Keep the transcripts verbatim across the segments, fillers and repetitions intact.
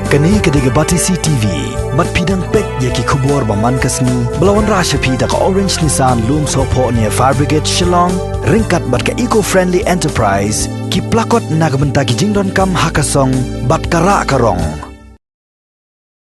Kane ka dei ka Batesi T V. Bad phi dang peit ïa ki khubor ba man ka sngi ba la wanrah sha phi da ka Orange Nissan Lumsohphoh near Fire Brigade Shillong, ryngkat bad ka Eco Friendly Enterprise, ki plakot na ka bynta ki jingdonkam ha ka song bad ka rah ka rong.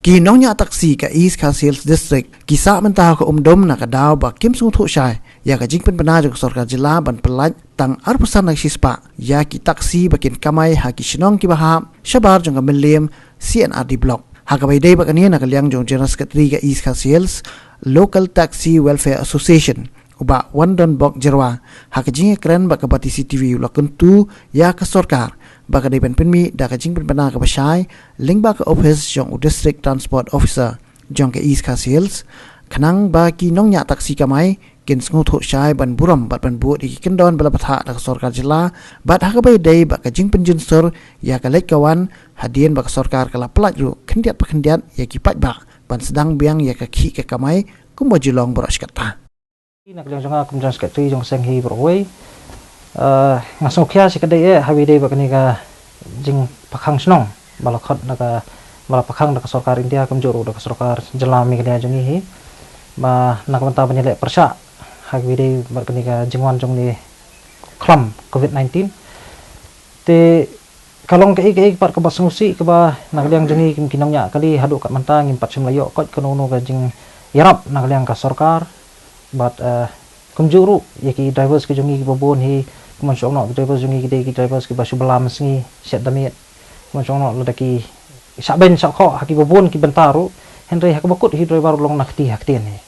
Ki nongñiah taksi ka East Khasi Hills District ki sah mynta ha ka umdum na ka daw ba kim sngewthuh shai ïa ka jingpynbna jong ka sorkar jylla ban pyllait tang arphew san na ka shispah ïa ki taksi ba kin kamai ha ki shnong kiba hap shabar jong ka mylliem C and R D Block. Ha kaba ïadei bad kane, na ka liang jong u General Secretary ka East Khasi Hills Local Taxi Welfare Association, u Bah Wandonbok Jyrwa, ha ka jingïakren bad ka Batesi T V, u la kyntu ïa ka sorkar ba ka dei ban pynmih da ka jingpynbna kaba shai lyngba ka ophis jong u District Transport Officer jong ka East Khasi Hills, khnang ba ki nongñiah taksi kamai kin sngewthuh shai ban burom bad ban bud ïa ki kyndon ba la bthah da ka sorkar jylla, bad ha kaba ïadei bad ka jingpynjynsur ïa ka leit ka wan hadien ba ka sorkar ka la pyllait ruh khyndiat pa khyndiat ïa ki paidbah ban sdang biang ïa ka khih ka kamai kumba ju long baroh shi katta. Na ka liang jong nga kum General Secretary jong ka seng hi baroh kawei, eh, nga sngewkhia shi katdei eh ha kaba ïadei bad kane ka jingpakhang shnong ba la khot da ka, ba la pakhang da ka sorkar India kumjuh ruh da ka sorkar jylla Meghalaya jong ngi hi. Ba na ka bynta ban ïaleh pyrshah ha kaba ïadei bad kane ka jingwan jong une u khlam covid nineteen. Te ka long kaei kaei pat kaba sngewsih kaba na ka liang jong ngi kum ki nongñiah kali haduh kat mynta ngim pat shym la ïoh koit kano kano ka jingïarap na ka liang ka sorkar. Bad, eh, kumjuh ruh ïa ki drivers ki jong ngi kiba bun hi, kumno shu ong noh, ki drivers jong ngi ki dei ki drivers kiba shu bylla mynsngi shet da miet. Kumno shu ong noh, lada ki shah beiñ shah khoh ha kiba bun ki bynta ruh, hynrei ha kaba kut hi u driver u long na kti ha ktien hi.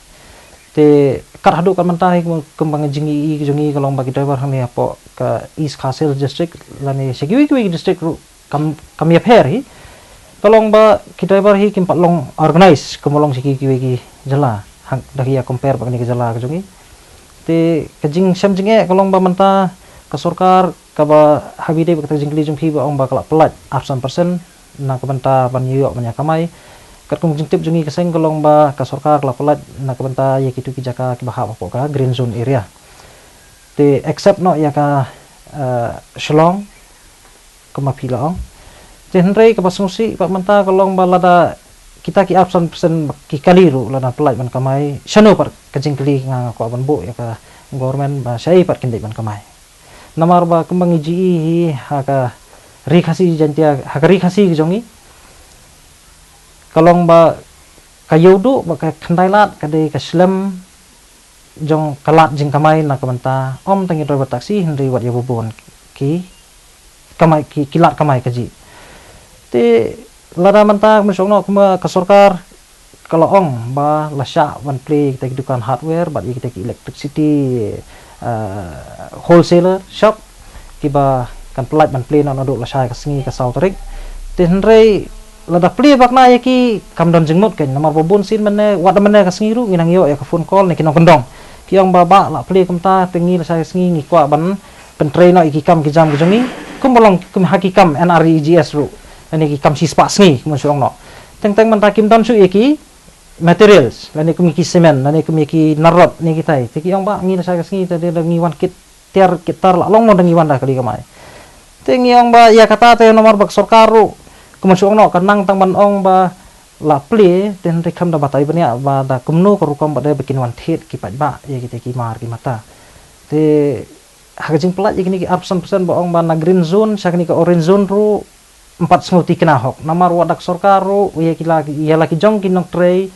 Te kat haduh kat mynta hi kum, kumba nga jingïohi jong ngi ka long ba ki driver hangne hapoh ka East Khasi Hills District lane sha kiwei kiwei ki district ruh kam, kam ïapher hi. Ka long ba ki driver hi kim pat long organized kumba long sha ki, kiwei ki jylla, hang da ki ïa compare bad kane ka jylla ka jong ngi. Te ka jingshem jingeh ka long ba mynta ka sorkar kaba ha kaba ïadei bad kata ka jingkylli jong phi ba ong ba ka la pyllait arphew san percent na ka bynta ban ïoh ban ïa kamai. Katkum ka jingtip jong ngi ka seng ka long ba ka sorkar ka la pyllait na ka bynta ïa kito ki jaka kiba hap hapoh ka green zone area. Te except noh ïa ka, eh, Shillong, kumba phi la ong. Te hynrei kaba sngewsih pat mynta ka long ba lada kita ki arphew san percent ki kali ruh lada pyllait ban kamai, shano pat, ka jingkylli nga, nga kwah ban buh ïa ka government ba shaei pat kin leit ban kamai. Namar ba kumba ngi ju ïohi hi ha ka Ri Khasi Jaiñtia, ha ka Ri Khasi ka jong ngi, ka long ba ka ïewduh bad ka khyndai lad ka dei ka shlem jong ka lad jingkamai na ka bynta ym tang ïa u driver taxi hynrei wat ïa ba bun ki kamai, ki, ki lad kamai kajih. Te lada mynta kumno shu ong noh, kumba ka sorkar ka la ong ba la shah ban plie kita ki dukan hardware bad ïa kita ki electricity, eh, wholesaler shop kiba kan pyllait ban plie noh naduh lashai ka sngi ka saw tarik. Te hynrei lada plie bakla ïa ki kam don jingmut kein, namar ba bun sien mynne, wat mynne ka sngi ruh ngi nang ïoh ïa ka phone call na ki nongkyndong. Ki ong ba, bah, la plie kumta, te ngi lashai ka sngi ngi kwah ban pyntrei noh ïa ki kam ki jam ki jong ngi, kumba long kum ha ki kam N R E G S ruh, lane ki kam shispah sngi, kumno shu ong noh. Teng teng mynta kim don shuh ïa ki materials, lane kum ïa ki cement, lane kum ïa ki narrot, ne kitai. Te ki ong, bah, ngi lashai ka sngi te da ngi wan kit tiar kit tar la long noh, da ngi wan da kali kamai. Te ngi ong ba ïa kata te namar ba ka sorkar ruh, kumno shu ong noh, ka nang tang ban ong ba la plie, te hynrei kham da batai bniah ba da kumno ka rukom ba dei ba kin wan thied ki paidbah ïa kita ki mar ki mata. Te ha ka jingpyllait ïa kine ki arphew san percent ba ong ba na green zone sha kane ka orange zone ruh, ym pat sngewthuh kane hok. Namar wat da ka sorkar ruh, ïa ki la, ïa la ki jong ki nongtrei,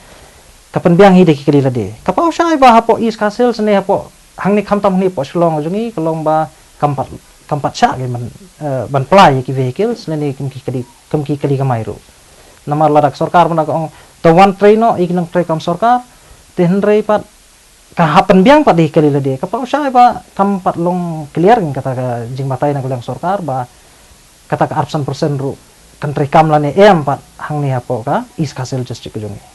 ka pynbiang hi da ki kali lade. Ka paw shai ba hapoh East Khasi Hills ne hapoh, hangne khamtam hangne hapoh Shillong jong ngi, ka long ba kam pat, kam pat shah kein ban, eh, ban plie ïa ki vehicles, lane kum ki kali, kum ki kali kamai ruh. Namar lada ka sorkar mynta ka ong, to wan trei noh ïa ki nongtrei kam sorkar, te hynrei pat ka hap pynbiang pat da ki kali lade, ka paw shai ba kam pat long clear kein kata ka jingbatai na ka liang sorkar ba kata ka arphew san percent ruh kan treikam lane em pat hangne hapoh ka East Khasi Hills District ka jong ngi.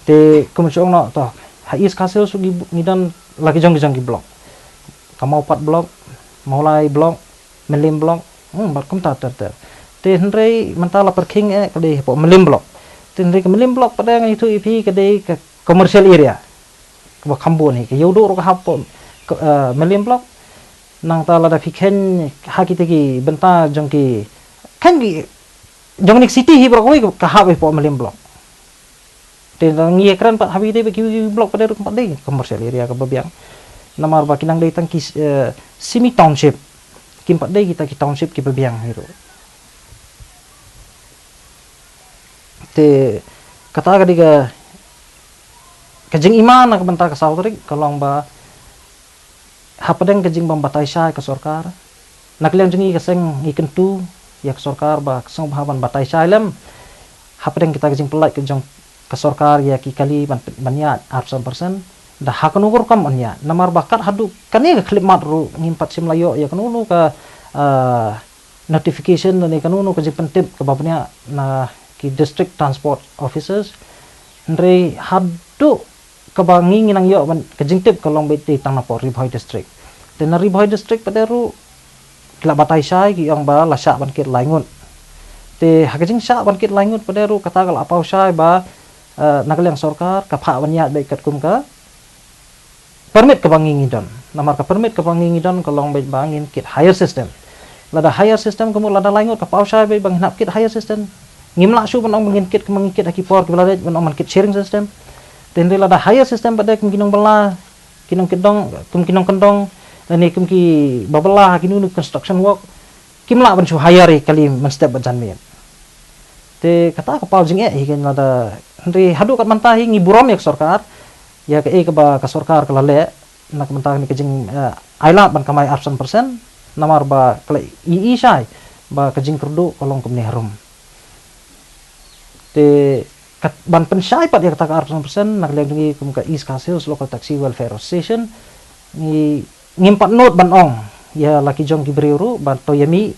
Te kumno shu ong noh, to ha East Khasi Hills ruh ngi, ngi don la ki jong ki jong ki block. Ka Mawpat block, Mawlai block, Mylliem block, hmm, bad kumta ter ter. Te hynrei mynta la pyrkhing eh ka dei hapoh Mylliem block. Te hynrei ka Mylliem block pat nga ïathuh ïa phi ka dei ka commercial area. Kaba kham bun hi, ka ïewduh ruh ka hap hapoh, eh, Mylliem block. Nangta lada phi kheiñ ha kita ki bynta jong ki, kheiñ ki jong kane ka city hi baroh kawei ka hap hapoh Mylliem block. Te ngi ïakren pat ha kawei de ba kiwei ki block pat de ruh pat de commercial area kaba biang. Namar ba ki nang dei tang ki semi township. Kim pat dei kita ki township kiba biang hi ruh. Te kata ka dei ka ka jingim na ka bynta ka saw tarik ka long ba hapdeng ka jingbym batai shai ka sorkar, na ka liang jong ngi ka seng ngi kyntu ïa ka sorkar ba ka sngewbha ban batai shai lem hapdeng kita ka jingpyllait ka jong ka sorkar ïa ki kali ban ban ïaid arphew san percent. Da ha kano ka rukom ban ïaid, namar ba kat haduh kane ka khyllipmat ruh ngim pat shym la ïoh ïa kano kano ka notification lane kano kano ka jingpyntip kaba bniah na ki district transport officers. Hynrei haduh kaba ngi ngi nang ïoh ban ka jingtip ka long beit tang na pdeng Ri Bhoi district. Te na Ri Bhoi district pat de ruh ki la batai shai ki ong ba la shah ban kit lai ngut. Te ha ka jingshah ban kit lai ngut pat de ruh kata ka la paw shai ba na ka liang sorkar ka phah ban ïaid beit katkum ka permit kaba ngi ngi don. Namar ka permit kaba ngi ngi don ka long beit ba ngin kit hire system. Lada hire system ka mut lada lai ngut ka paw shai beit ba ngin hap kit hire system. Ngim lah shuh ban ong ba ngin kit kumba ngi kit ha ki por kiba la leit ban ong ban kit sharing system. Te hynrei lada hire system pat de kum ki nongbylla, ki nongkyndong, kum ki nongkyndong lane kum kiba bylla ha kino kino construction work, kim lah ban shu hire ïa kali mynstep bad janmiet. Te kata ka paw jingeh hi kein lada hynrei haduh kat mynta hi ngi burom ïa ka sorkar ïa kaei kaba ka sorkar ka la leh na ka bynta kane ka jing ailad ban kamai arphew san percent. Namar ba ka la ïohi shai ba ka jingkyrduh ka long kumne harum. Te kat ban pynshai pat ïa kata ka arphew san percent na ka liang jong ngi kum ka East Khasi Hills Local Taxi Welfare Association ngi ngim pat nud ban ong ïa la ki jong ki briew ruh ba to ïa mih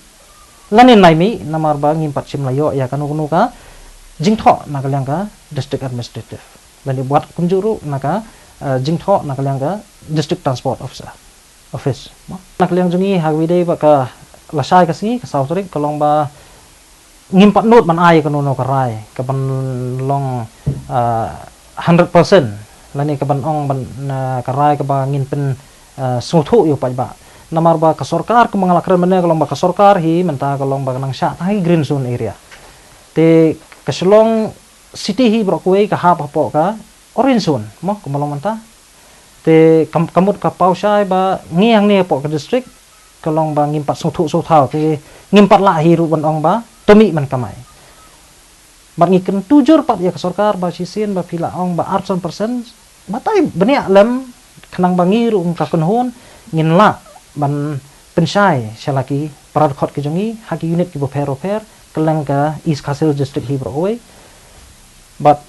lane nai mih namar ba ngim pat shym la ïoh ïa kano kano ka jingthoh na ka liang ka district administrative lane bad kumjuh ruh na ka jingthoh na ka liang ka district transport officer office. Na ka liang jong ngi ha kawei de ba ka la shai ka sngi ka saw tarik ka long ba ngim pat nud ban ai kano kano ka rai ka ban long hundred percent lane ka ban ong ban ka rai kaba ngin pyn sngewthuh ïa u paidbah. Namar ba ka sorkar kumba nga la kren mynne ka long ba ka sorkar hi mynta ka long ba ka nang shah tang ha ki green zone area. Te ka Shillong city hi baroh kawei ka hap hapoh ka orange zone mo kumba long mynta. Te ka mut ka paw shai ba ngi hangne hapoh ka district ka long ba ngim pat sngewthuh sngewthaw te ngim pat lah hi ruh ban ong ba to mih ban kamai. Bad ngi kyntu jur pat ïa ka sorkar ba shisien ba phi la ong ba arphew san percent batai bniah lem khnang ba ngi ruh ka kynhun ngin lah ban pynshai sha la ki para dkhot ki jong ngi ha ki unit kiba pher ba pher kylleng ka East Khasi Hills District hi baroh kawei. Bad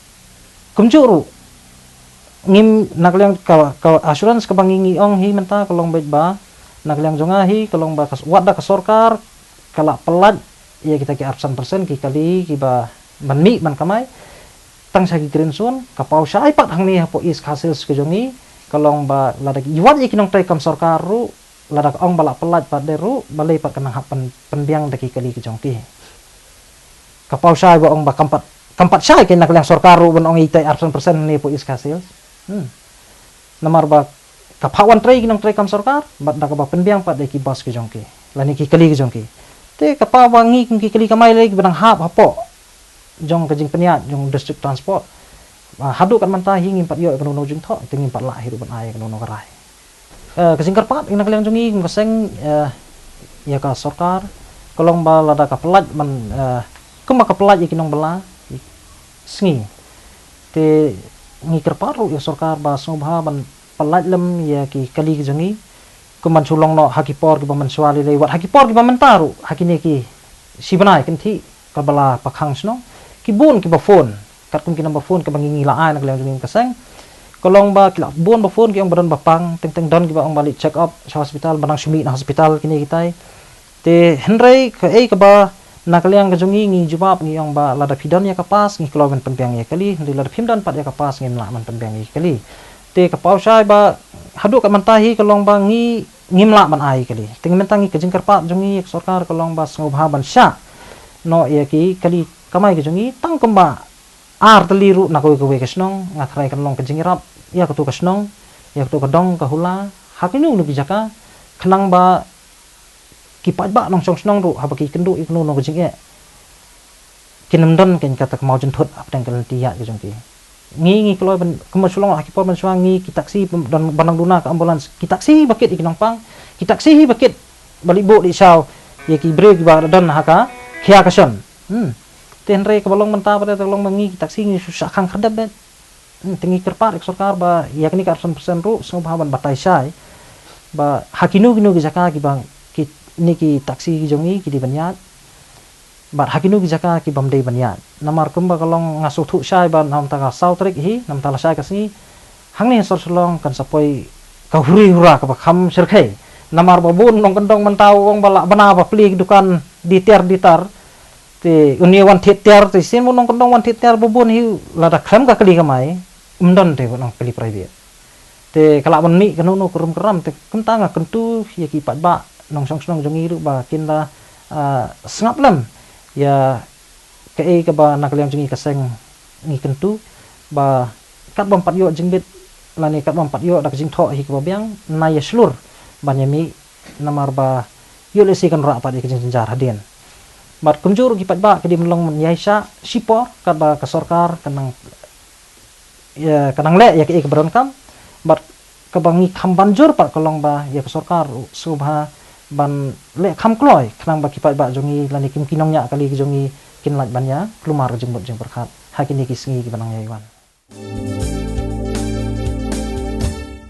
kumjuh ruh ngim na ka liang ka assurance kaba ngi ngi ong hi mynta ka long beit ba na ka liang jong nga hi ka long ba wat da ka sorkar ka la pyllait ïa kita ki arphew san percent ki kali kiba ban mih ban kamai tang sha ki green zone. Ka paw shai pat hangne hapoh East Khasi Hills ka jong ngi ka long ba lada ki wat ïa ki nongtrei kam sorkar ruh lada ka ong ba la pyllait pat de ruh balei pat ka nang hap pynbiang da ki kali ki jong ki. Ka paw shai ba ong ba kam pat kam pat shai kein na ka liang sorkar ruh ban ong ïa kita arphew san percent hangne hapoh East Khasi Hills. Namar ba ka phah wan trei ki nongtrei kam sorkar bad da kaba pynbiang pat da ki bus ki jong ki lane ki kali ki jong ki. Te ka paw ba ngi kum ki kali kamai lei kiba dang hap hapoh jong ka jingpynïaid jong district transport. Haduh kat mynta hi ngim pat ïoh ïa kano kano jingthoh te ngim pat lah hi ruh ban ai ïa kano kano ka rai. Ka jingkyrpad ïa na ka liang jong ngi kum ka seng ïa ka sorkar ka long ba lada ka pyllait ban kumba ka pyllait ïa ki nongbylla sngi. Te ngi kyrpad ruh ïa ka sorkar ba sngewbha ban pyllait lem ïa ki kali ki jong ngi. Kum ban shu long noh ha ki por kiba mynshuwa lei lei wat ha ki por kiba mynta ruh ha kine ki shi bnai kynthih kaba la pakhang shnong ki bun kiba phone katkum ki number phone kaba ngi ngi la ai na ka liang jong ngi ka seng. Ka long ba ki la bun ba phone ki ong ba don ba pang teng teng don kiba ong ba leit check up sha hospital ba nang shu mih na hospital kine kitai. Te hynrei kaei kaba na ka liang ka jong ngi ngi jubab ngi ong ba lada phi don ïa ka pass ngi kloi ban pynbiang ïa kali hynrei lada phim don pat ïa ka pass ngim lah ban pynbiang ïa kali. Te ka paw shai ba haduh kat mynta hi ka long ba ngi ngim lah ban ai kali. Te ngi mynta ngi ka jingkyrpad jong ngi ïa ka sorkar ka long ba sngewbha ban shah noh ïa ki kali kamai ka jong ngi tang kumba ar tylli ruh na kawei kawei ka shnong nga tharai kan long ka jingïarap ïa katu ka shnong ïa katu ka dong ka hula ha kino kino ki jaka khnang ba ki paidbah nongshong shnong ruh haba ki kynduh ïa kano kano ka jingeh kin ym don kein kata ka mawjynthut hapdeng ka lynti ïaid ka jong ki. Ngi ngi kloi ban, kumba shu long ha ki por mynshuwa, ngi ki taxi ban, ban nang duna ka ambulance, ki taxi hi ba kit ïa ki nongpang, ki taxi hi ba kit ba leit buh leit shaw ïa ki briew kiba don ha ka khia ka shon. Hmm. Te hynrei kaba long mynta pat te long ba ngi ki taxi ngi shu shah khang khyrdep beit. Hmm, te ngi kyrpad ïa ka sorkar ba ïa kane ka arphew san percent ruh sngewbha ban batai shai ba ha kino kino ki jaka kiba kine ki taxi ki jong ngi ki dei ban ïaid, bad ha kino ki jaka ki bym dei ban ïaid. Namar kumba ka long, nga sngewthuh shai ba na mynta ka saw tarik hi, na mynta lashai ka sngi, hangne ha sor Shillong kan sa poi ka huri hura kaba kham shyrkhei. Namar ba bun nongkyndong mynta u ong ba lah bna ba plie ki dukan di tiar di tar. Te une wan thied tiar, te shisien bun nongkyndong wan thied tiar ba bun hi, lada khlem ka kali kamai, ym don te ba nang plie private. Te ka lah ban mih kano kano ka rum ka ram, te kumta nga kyntu ïa ki paidbah nongshong shnong jong ngi ruh ba kin da, ah, sngap lem ïa kaei kaba na ka liang jong ngi ka seng ngi kyntu ba kat bym pat ïoh jingbit lane kat bym pat ïoh da ka jingthoh hi kaba biang, na ïa shlur ban ïa mih, namar ba ïoh lehse kan rah pat ïa ka jingjynjar hadien. Bad kumjuh ruh ki paidbah ki dei ban long ban ïaishah shipor katba ka sorkar kan nang, ïa, kan nang leh ïa kaei kaba donkam. Bad kaba ngi kham ban jur pat ka long ba ïa ka sorkar ruh sngewbha ban leh kham kloi khnang ba ki paidbah jong ngi lane ki, ki nongñiah kali ki jong ngi kin lait ban ïa kulmar ka jingmut jingpyrkhat ha kine ki sngi kiba nang ïai wan.